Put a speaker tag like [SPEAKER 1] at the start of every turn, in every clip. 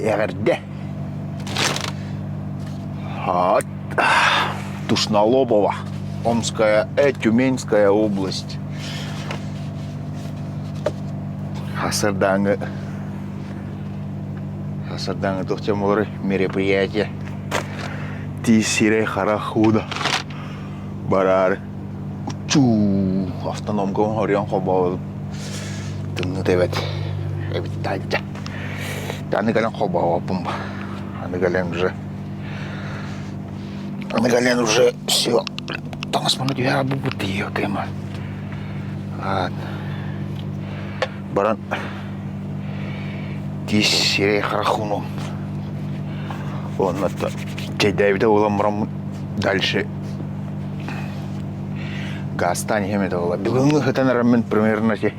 [SPEAKER 1] Эҕэрдэ! Тушнолобова, Омская, Тюменская область. Сарсыардааҥы сарсыардааҥы туох диэн буоларый мероприятие тиис сирэй харах ууна бараары учуу автономка оҥоруон холбообутум тымныыта эбэт эбит таһырдьа аны кэлэн холбообоппун аны кэлэн уже аны кэлэн уже все таҥаспын түһэ буолбут тиийиэхтэйма баран тиис сирэй харах уунуом уонна чэйдээбитэ буолан бараммын дальше газтаан иһэм этэ буолла бүгүҥҥү сытан эрэммин примерно ити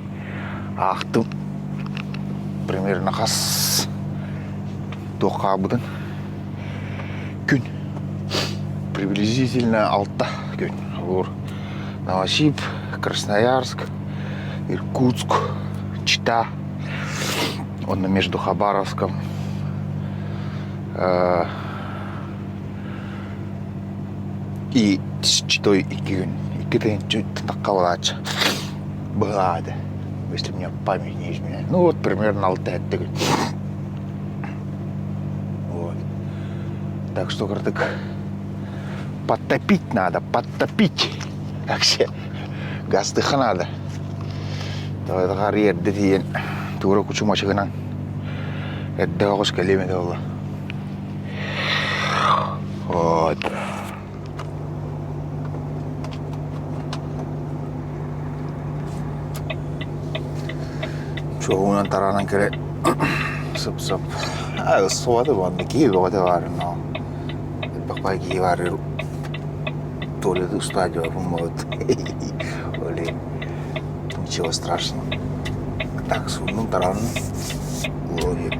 [SPEAKER 1] аахтым примерно хас туох хаалбытын күн приблизительно алта күн олор Новосиб Красноярск Иркутск Чита онно между Хабаровском и Читой икки күн икки тыһыынча тахха буолааччы быһаады если мне память не изменяет ну вот примерно алта сэттэ күн вот так что кырдык подтопить надо подтопить вообще гастыха надо Давай эрдэ тиийэн туора кучу мачыгынан эрдэ оҕус кэлиэм этэ буолла вот Чугунан тараанан кэлэ сып-сып суота буолла киһи бөҕөтө баар но элбэх киһи баар туалеты устаадьабаппын буолбут Блин ничего страшного так сууннум тараанным вроде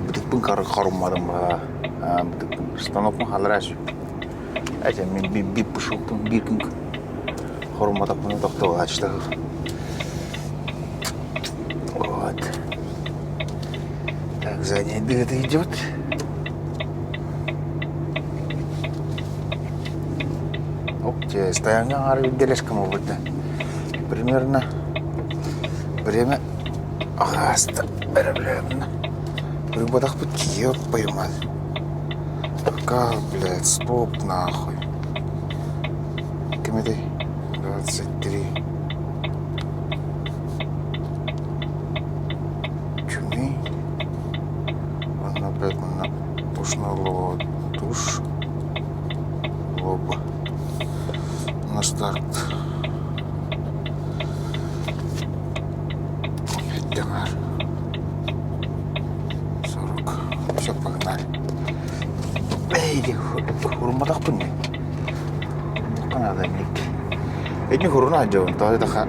[SPEAKER 1] бытыкпын хорумматым бытыкпын станокпун хааллараа Этэ мин биир пушукпун биир күн хорумматахпына тохтооччу Вот. Так, задняя дверь идет. Оп, стоянка аҥаары делешкам буолбут Примерно время аҕааста бэрэбилээмнэ. Ырбатахпыт киһи поймал. Пока, блядь, стоп нахуй. Ким этэй? 23. Тюмень. Онно опять манна тушь тушь. Лоб. На старт. Эттэҥэр. 40. Все, погнали. Эй, хурумматахпын дии. Надо ник. Эни хуруна дьон, тоҕо таха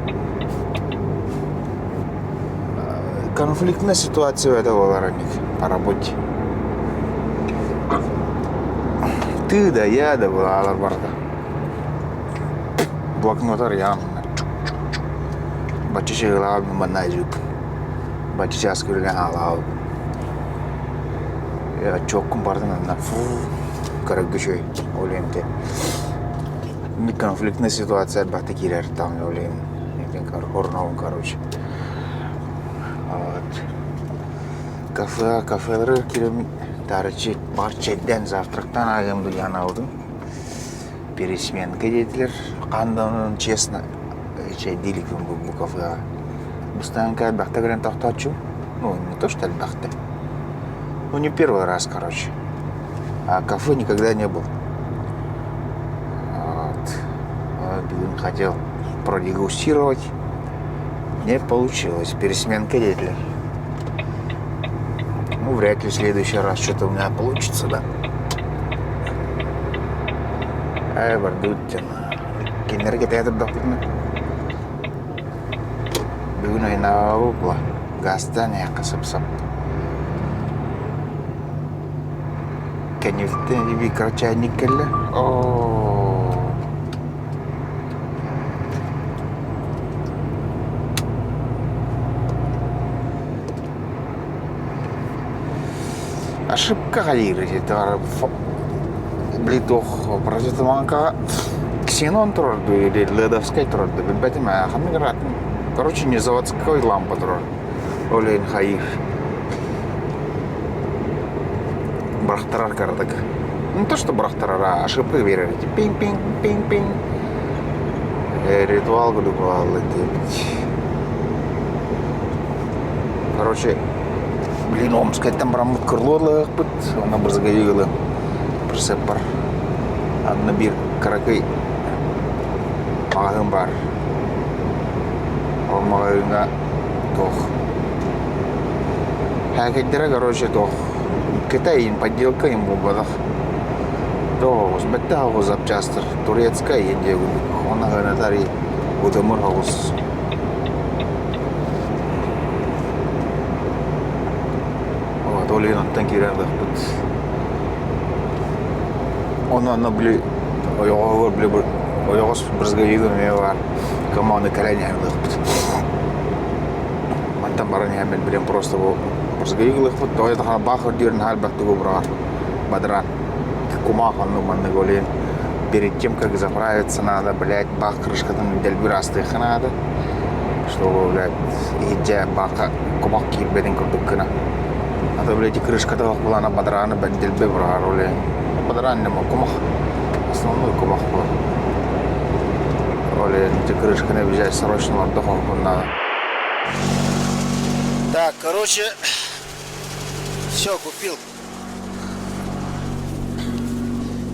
[SPEAKER 1] конфликтная ситуация это буолар ник по работе. Ты да я да буолалар барда. Блокнотар яам. Бачча чыгылаабын манна айдьыппын. Бачча чаас күрүлээн аалаабыппын. Отчуоккун бардын анна фу көрөргө үчүгэй ол иһин конфликтная ситуация элбэхтик киирэр там ол иһин хорунабын короче. Вот. Кафе, кафелары киирэммин таарыччы бар чэйдээн завтрактаан ааһыам дуу диэн анаабытым. Пересменка диэтилэр. Хаһан да честно чэйдии иликпин бу кафеҕа. Бастаан элбэхтэ кэлэн тохтооччу. Ну, не то, что элбэхтэ. Ну, не первый раз, короче. А кафе никогда не был. Вот. Бүгүн хотел продегустировать. Не получилось. Пересменка диэтилэр. Ну, вряд ли в следующий раз что-то у меня получится, да. Ай, бардыт Кинилэргэ тэйэ турдахпытына бүгүн айнаабы була газтаан эһэххэ сып-сап кэннибититтэн ибии чайник кэллэ оо Ошибка хайыыр били туох противотуманкаҕа ксенон турар дуу или ледовскай турар дуу билбэтим ээ ханнык ыраатын короче не заводской лампа турар ол иһин хайыыр бырахтарар кыратык не то что бырахтарар а ошибка биэрэр пиҥ-пиҥ пиҥ-пиҥ ритуал курдук буолла диэбит короче Блин, Омскайтан бараммыт крыло ылыахпыт, уонна брызговик ылыам. Прицеппар. Анна биир кыракый маҕаһыын баар. Ол маҕаһыыҥҥа туох Һээкэйдэрэ, короче, туох Китай им подделка им буолбатах. Тоҕус, бэттэх оҕус запчастар турецкай диэн курдук. Онно аһыанатар утумур оҕус. Вот, ол иһин онтон киирэн ылыахпыт. Ону онно били ойоҕоһугар били ойоҕос брызговигын эмиэ баар. Команда кэлэн иһэн ылыахпыт. Мантан баран иһэммин билэн просто бу брызговик ылыахпыт. Тоҕо диэтэххинэ баах үрдүгэр наһаа элбэх тугу быраҕар. Бадран. Кумаах оннук маннык ол иһин перед тем, как заправиться надо, блядь, баах крышкатын дэлби ыраастыахха наада. Чтобы, блядь, иһирдьэ баахха кумах киирбэтин курдук гына. А то, блядь, крышката суох буолан бадарааны дэлби быраҕар ол иһин. Бадараан нема кумах. Основной кумах буолар. Ол иһин ити крышканы взять срочно ордох надо. Так, короче, все купил.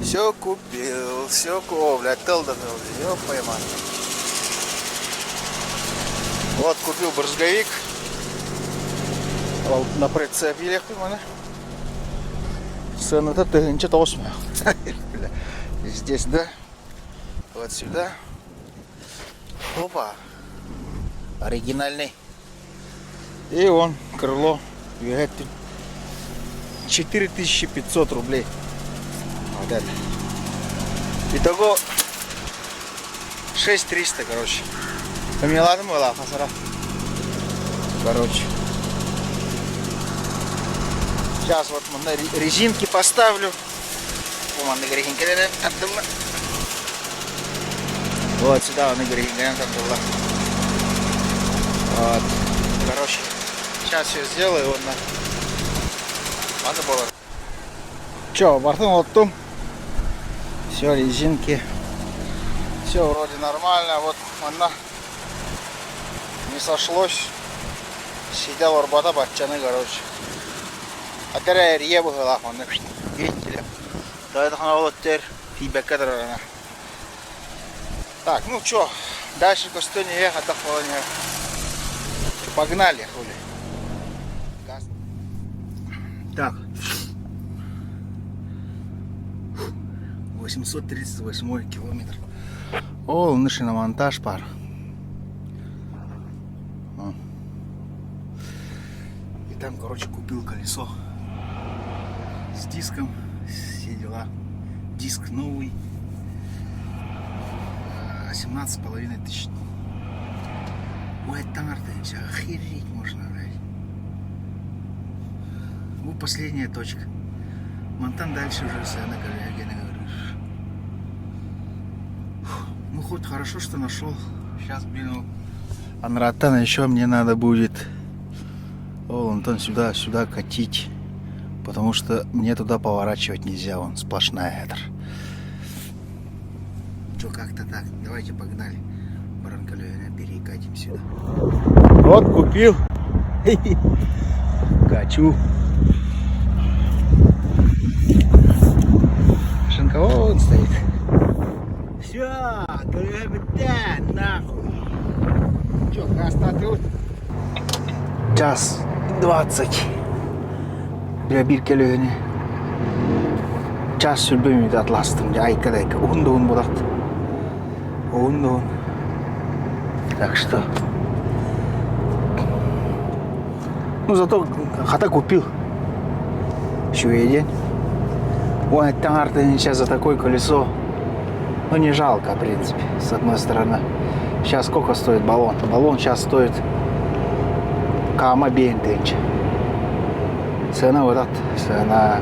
[SPEAKER 1] Все купил, все купил. О, блядь, тыл да тыл, ёб твою мать. Вот купил брызговик. Ол на прицеп елехпин маны. Сыаната тыһыынча тоҕус Здесь, да? Вот сюда. Опа. Оригинальный. И он, крыло, үөһэттин. 4500 рублей. Вот это. Итого 6300, короче. Поменяла была хасара. Короче. Сейчас вот на резинки поставлю. Маннык резинкэлэрэ тардылла. Вот сюда он резинкэлэрин тардылла. Вот. Короче, сейчас все сделаю, вот на. Надо было. Че, бартын оттум. Все, резинки. Все вроде нормально. Вот она не сошлось. Сидя орбата баччаны, короче. Атара эрийэ быһыылаах маннык видите ли. Тоойдохоно тиийбэккэ турарына. Так, ну чё, дальше көстөн иһэ хатах буолан иһэр. Погнали, хули. Газ. Так. 838 километр. О, шиномонтаж пар. И там, короче, купил колесо с диском, все дела. Диск новый. 17,5 тысяч. Ой, таҥартан охереть можно, блядь. Ну, последняя точка. Мантан дальше уже сцена говоришь. Ну, хоть хорошо, что нашел. Сейчас, блин, Анратан еще мне надо будет О, Антон, сюда, сюда катить. Потому что мне туда поворачивать нельзя, вон сплошная это. Че, как-то так. Давайте погнали. Баранкалевина перекатим сюда. Вот купил. Качу. Шинка вон стоит. Все, нахуй. Че, красота Час 20. Дьэ биир көлүөнэ час сүүрбэ мүнүүтэ атластым дьэ айка да айка уһун да уһун буолахт уһун да уһун так что ну зато хата купил үчүгэй диэн ой таҥартан сейчас за такое колесо ну не жалко в принципе с одной стороны сейчас сколько стоит баллон баллон сейчас стоит кама биэн тыһыынча. Цена вот этот, цена.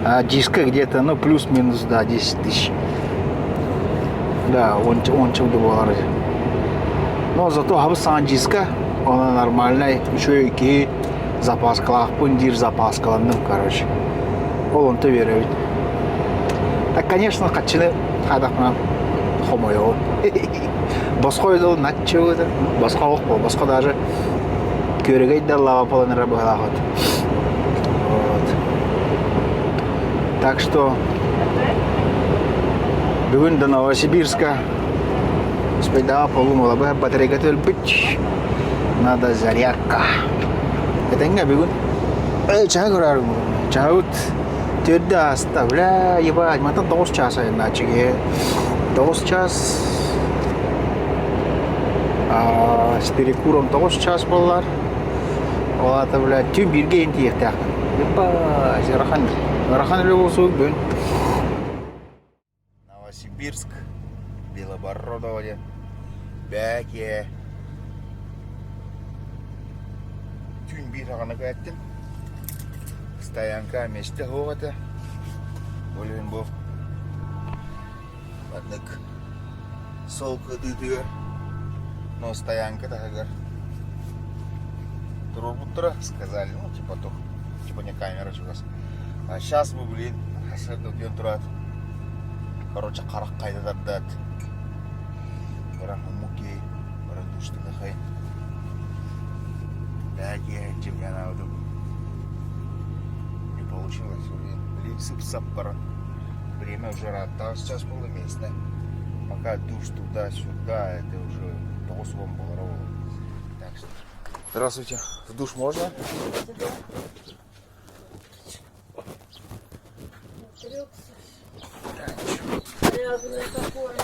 [SPEAKER 1] А диска где-то, ну, плюс-минус, да, 10 тысяч. Да, он чем доллар. Но зато хабыс диска, она нормальная, еще и запаскалаахпын диир запаскаланным, короче. Ол онто үөрэбит. Так, конечно, хаччыны хаадахпына хомойоҕун. Босхо дыл наччыбыта. Босхо ох босхо даже күөрэгэй да лава быһалаахыт. Вот. Так что бүгүн до Новосибирска успейдаҕа полумула быһа батарейка өлбүт. Надо зарядка. Этэҥҥэ бүгүн чаһы көрөр чаһыбыт төрдө ааста. Бля, ебать, мантан 9 час айаннааччы киһи. 9 час с перекуром 9 час буоллар. Ол аата, бля, түн бииргэ иһин тиийиэхтээхпин. Ебать, ыарахан, ыарахан үлэ буолсук бүгүн. Новосибирск, Белобородово диэн бээкиэ түүн биир саҕана кээттим. Стоянка миэстэ суох этэ. Ол иһин бу маннык суол кытыытыгар, но стоянка таһыгар туруорбуттара, сказали, ну типа то, типа не камера чугас. А сейчас мы, блин, сарсыарда утуйан тураат, короче, харах хайда тардаат, баран муки, баран душтанахай. Да, я чемпионату. Не получилось, блин, блин, сып-сап баран. Время уже рата, сейчас было местное. Пока душ туда-сюда, это уже тоҕус уон буолар Так что... Здравствуйте. В душ можно?
[SPEAKER 2] Грязное такое.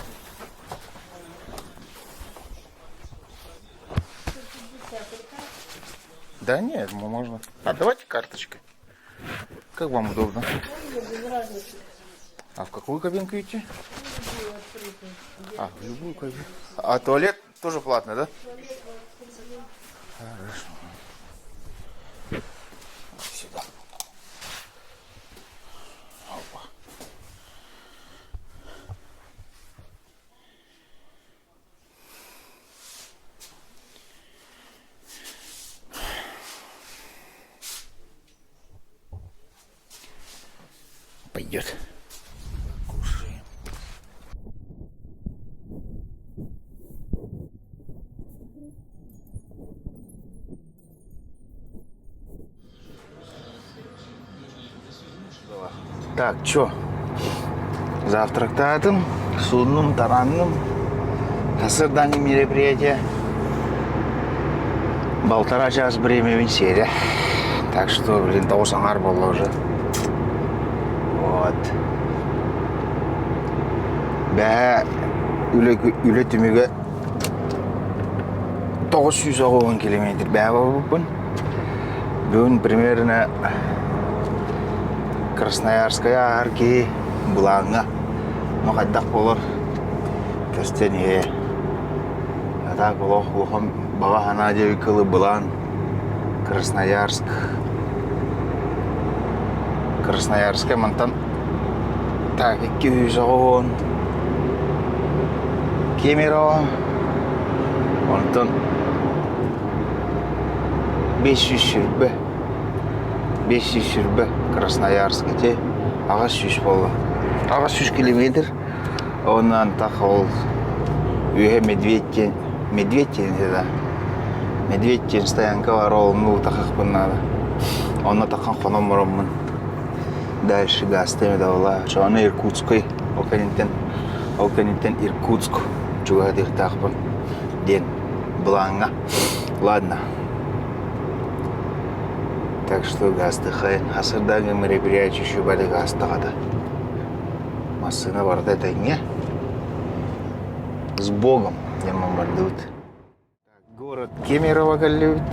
[SPEAKER 1] Да нет, можно. А давайте карточкой. Как вам удобно?
[SPEAKER 2] Без разницы.
[SPEAKER 1] А в какую кабинку идти? А, в любую кабинку. А туалет тоже платный, да? Хорошо. Сюда. Опа. Пойдет. Кушаем. Так, чё? Завтрактаатым, сууннум, таранным. Сарсыардааҥҥы мероприятие. Полтора час времени сиэрэ. Так что, блин, тоҕус аҥаар буолла уже. Вот. Бэһэ үлэ, үлэ түмүгэ 990 километр бэһэ буолбуппун. Бүгүн примерно Красноярская ааһар киһи былааҥҥа ну хайдах буолар көстөн иһэ. А так олох улахан баҕа санаа диэбит кылы былаан Красноярск Красноярскай мантан так 210 Кемерово онтон 520 520 Красноярск ити 800 буолла 800 километр онон тах ол үөһэ Медведь диэн Медведь диэн этэ да Медведь диэн стоянка баар ол онно тахахпын наада онно тахан хонон бараммын дальше газтыам этэ буолла аны Иркутскай ол кэнниттэн ол кэнниттэн Иркутск чугаһатыахтаахпын диэн былааҥҥа ладно так что газтыхайын сарсыардааҥҥы мероприятие үчүгэй гаастаҕата массыына барыта этэҥҥэ с Богом диэн бардыбыт город Кемерово кэллибит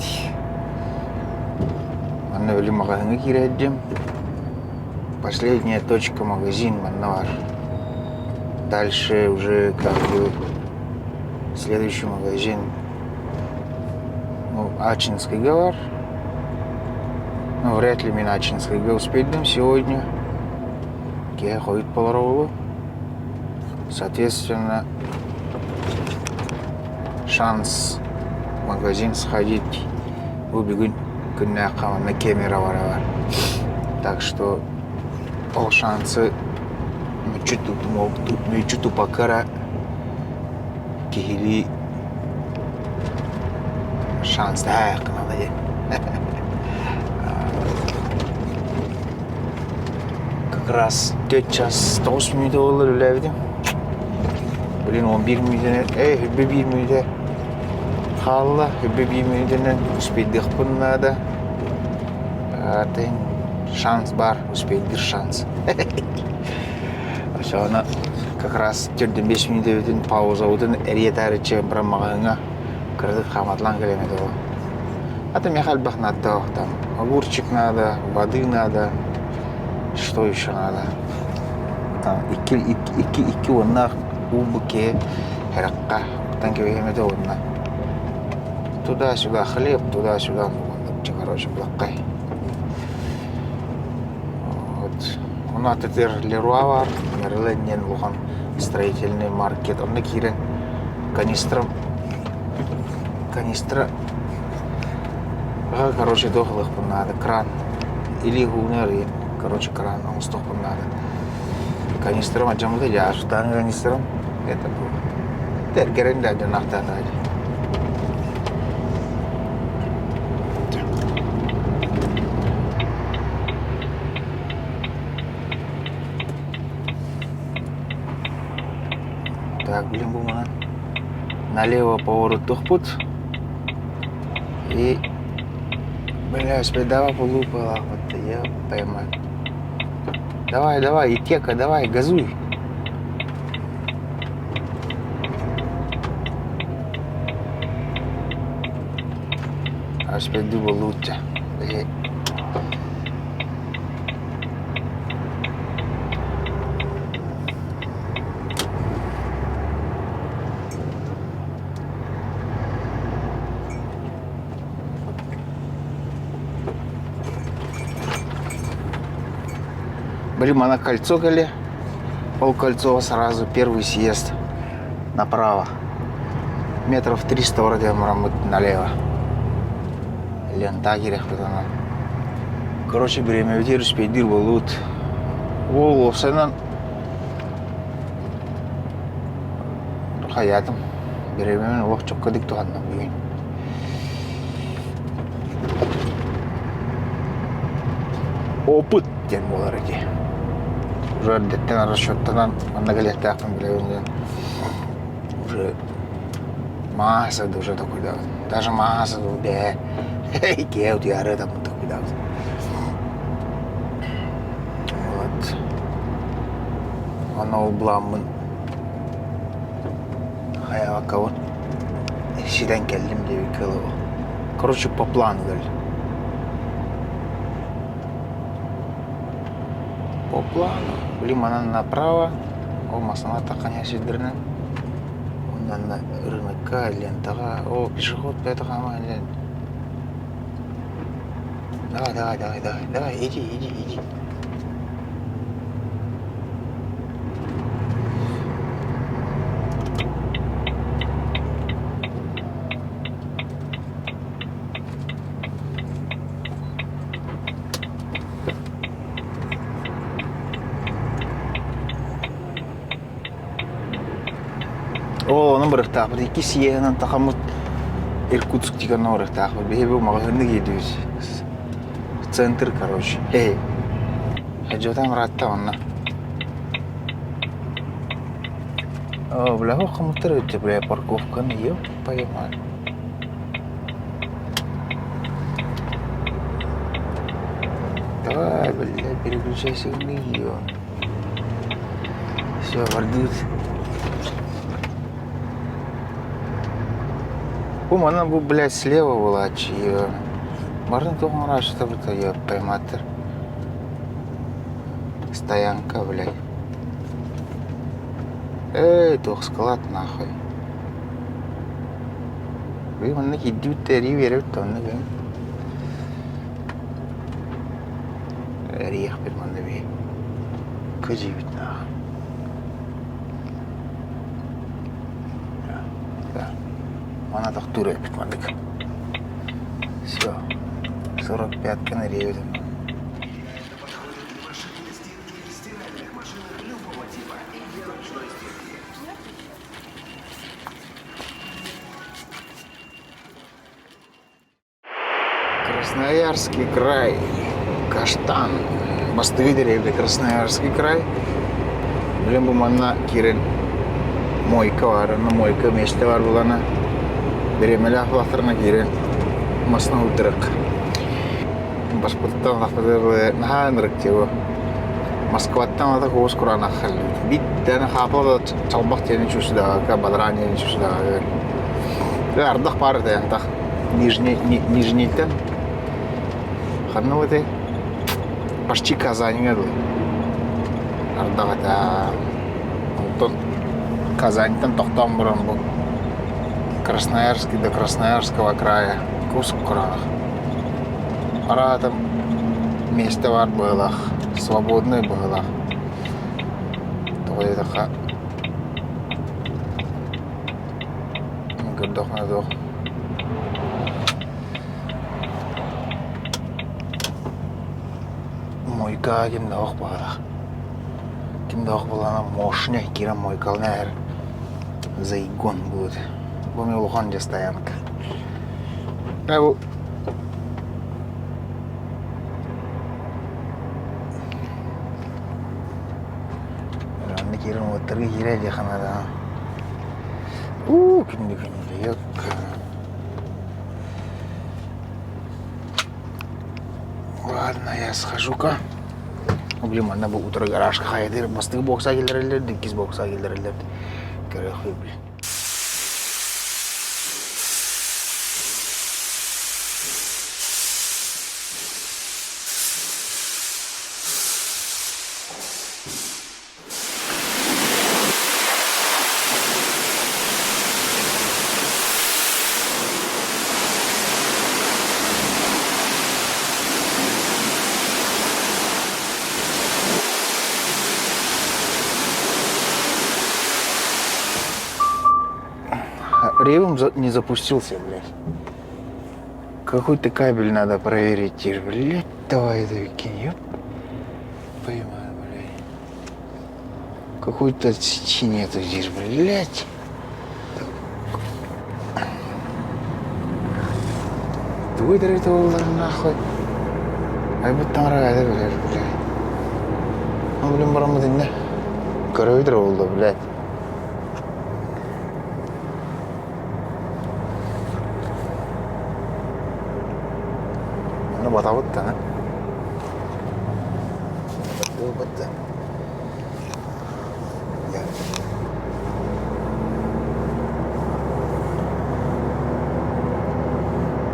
[SPEAKER 1] манна били маҕаһыыҥҥа киирээддим последняя точка магазин манна бар дальше уже как бы следующий магазин ну, Ачинскайга бар. Ну, вряд ли мин Ачинскайга успейдым сегодня. Киһи хойут буолар оҕолу. Соответственно, шанс в магазин сходить бу бүгүн күннээххэ манна камера барар. Так что ол шансы мүччү тупакка эрэ киһилии шанстаах гынала диэн. Как раз 4 час 9 мүнүүтэ буоллар үлээбитим. Блин, 11 мүнүүтэнэн, эй, хүббэ биир мүнүүтэ хаалла. Хүббэ биир мүнүүтэнэн успейдыахпын наада. Атын шанс бар, успейдыр шанс. Ошону как раз төрдүн 5 мүнүүтэ паузабытын эрийэ таарыччы баран маҕаһыыҥҥа кыратык хааматлаан кэлиэм этэ ол. А то миэхэ элбэх наада там огурчик надо, воды надо, что еще надо? Там икки, икки, икки, икки уоннаах уу букет харахха оттон кэбиһиэм этэ уонна туда-сюда хлеб, туда-сюда, ну, короче, блаккай. Вот. Ону атытыр Леруа бар, Мерлен диэн улахан строительный маркет. Онно киирэн канистра канистра короче туох ылыахпын наада кран или ууну арыйан короче кран оҥостуохпун наада. Канистрам алдьаммыта дьаасутааҥ канистрам это было. Эргэрэн да дьоннаахтаатаҕа дии. Так, блин, бу манан налево повороттуохпут. И, бля, спайдава полупала, вот я поймаю. Давай, давай, Итека, давай, газуй. Аж лучше. Блин, она кольцо кэллэ. Ол кольцо сразу первый съезд направо. Метров 300 вроде налево. Лента киириэхпит онон. Короче, бириэмэбитигэр успейдиир буоллубут. Уол уопсайынан хайаатым. Бириэмэбин олох чоккодик туһанным бүгүн. Опыт диэн буолар ити. Уже эрдэттэн расчеттанан манна кэлиэхтээхпин билэбин диэн уже мааса да уже такуйдаабыт. Даже мааса да бээ иккиэ утуйаары ытаммыт такуйдаабыт. Вот. Онно ол буламмын хайаабаккабын ситэн кэллим диэбиккэ дылы. Короче, по плану кэллим. По плану. Блин, манан направо, ол масана тахханя сирдэринэн. Онно рынокка, лентаҕа, о, пешеход бэйэтэ хаама лен. Давай, давай, давай, давай, давай, иди, иди, иди. Оо, онон барыахтаахпыт. Икки сийиэһинэн тахаммыт Иркутск тигэн барыахтаахпыт. Биһиги бу маҕаһыыннык иэдибит. Центр, короче. Эй. Хадьотам ыраатта онно. Оо, бля, хомуттар өттө, бля, парковканы, ёп, понимаю. Давай, бля, переключайся в нее. Все, бардыбыт. Бу манан бу, блядь, слева буолааччы. Барын туох оҥорооччута я пойматтар. Стоянка, блядь. Эй, туох склад нахуй. Били манна киирдибит да эрии биэрэбит да онно кэлин. Эрийиэхпит манна биһи. Кыдьыйбыт наах. Мана тохтуур эппит маннык. Все. 45-каны эрийэбит. Красноярский край, Каштан, бастыгы деревья Красноярский край. Блин, бу манна киирэн мойка бар, онно мойка миэстэ бар булана бириэмэлээх буоллахтарына киирэн масына уйдырык. Баспытыттан лахпытыгар наһаа ынырык тиво. Москваттан ата куус кураанах халлыбыт. Биттэн хаапла да чалбах диэни чувствудаҕа, бадараан диэни чувствудаҕа. Ардах баар этэ антах Нижний, Нижнийтэн ханна этэй? Почти Казаньҥа дылы. Ардах этэ. Онтон Казаньтан тохтоон баран бу Красноярский до Красноярского края кус кураанах. Араатым миэстэ баар быһыылаах, свободный быһыылаах. Тоҕо диэтэххэ Көрдөххүнэ туох мойка ким да ох баҕалаах. Ким да ох буоллаҕына мощный киирэн мойкалана иһэр заигон будет. Бу эмиэ улахан дьэ стоянка. Э бу Манна киирэн уоттарга киирэ диэххэ наада. Уу, күндү күндү Ладно, я схожу-ка. Блин, манна бу утро гаражка хайдыр бастыгы бокса киллэрэллэр, иккис бокса киллэрэллэр. Көрөхүй, блин. Ревом не запустился, блядь. Какой-то кабель надо проверить, блядь, давай это кинь, ёп. Понимаю, блядь. Какой-то сети нету здесь, блядь. Тугуй доллар нахуй. Айбыт таҥара это, блядь, блядь. Ну, блин, бараммыт иннэ. Көрөбүт буолла, блядь. Аны батабыт да, Буолбат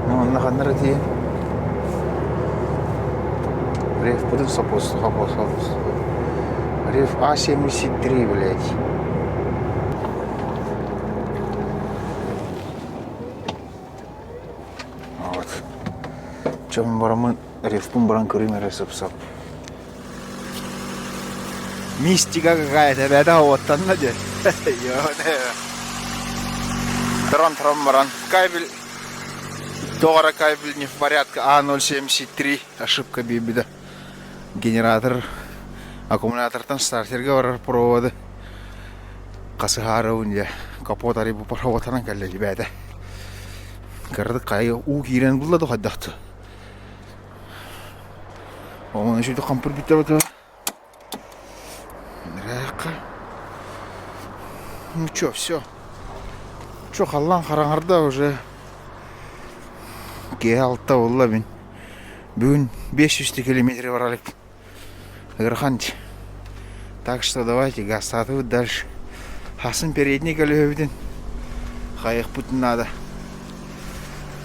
[SPEAKER 1] Ну, онно ханнара тиийэн Рев будет сопос, сопос, сопос. Рев А73, блядь. Вот. Чем барамын ревпун баран көрүм эрэ сып-сап. Мистика какая-то, ребята, оттанна дьэ. Трон трон баран. Кабель Дора кабель не в порядке. А073. Ошибка бибида. Генератор аккумулятортан стартерге барар проводы. Хасыһаарабын дьэ. Капот арыйбы проводтанан кэллэ ребята. Кырдык хайа уу киирэн булла да хайдахты. Ону еще хампыр бүтэ Ну чё, все. Чё, халлаан хараҥарда уже. Киэһэ алта буолла мин. Бүгүн 500 километр барар Ыарахан Так что давайте газтаатыбыт дальше. Хасын передний көлөһөбүтүн хайыхпытын надо.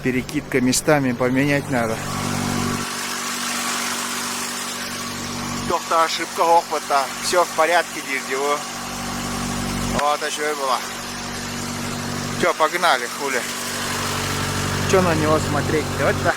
[SPEAKER 1] Перекидка местами поменять надо. Туох ошибка опыта. Все в порядке, диир Вот еще и была. Че, погнали, хули. Че на него смотреть? Вот да.